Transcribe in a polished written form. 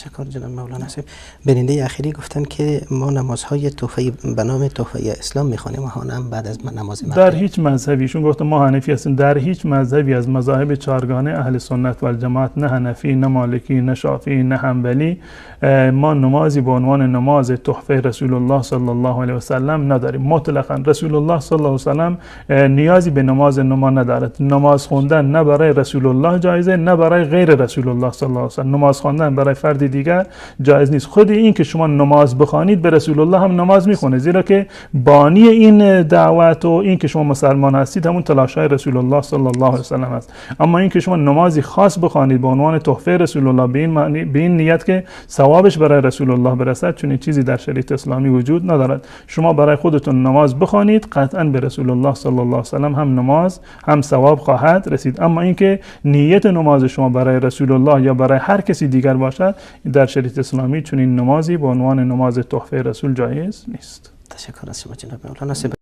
تشکر جناب مولانا صاحب. بیننده اخیری گفتن که ما نمازهای تحفه به نام تحفه اسلام میخوانیم و هم بعد از نماز مغرب. در هیچ مذهبیشون گفت ما حنفی هستیم، در هیچ مذهبی از مذاهب چهارگانه اهل سنت و الجماعت، نه حنفی، نه مالکی، نه شافعی، نه حنبلی، ما نمازی به عنوان نماز تحفه رسول الله صلی الله علیه و سلم نداریم. مطلقا رسول الله صلی الله علیه و سلم نیازی به نماز ما ندارد. نماز خواندن نه برای رسول الله جایزه، نه برای غیر رسول الله صلی الله علیه و سلم. نماز خواندن برای فرد دیگر جایز نیست. خود این که شما نماز بخوانید به رسول الله هم نماز میخونه، زیرا که بانی این دعوت و این که شما مسلمان هستید همون تلاش‌های رسول الله صلی الله علیه و سلم است. اما این که شما نمازی خاص بخوانید به عنوان تحفه رسول الله به این معنی، به این نیت که ثوابش برای رسول الله برسد، چنین چیزی در شریعت اسلامی وجود ندارد. شما برای خودتون نماز بخوانید، قطعا به رسول الله صلی الله علیه و سلم هم نماز هم ثواب خواهد رسید. اما اینکه نیت نماز شما برای رسول الله یا برای هر کسی دیگر باشد، در شریعت اسلامی چنین نمازی به عنوان نماز تحفه رسول جایز نیست. تشکر از شما جناب مولانا.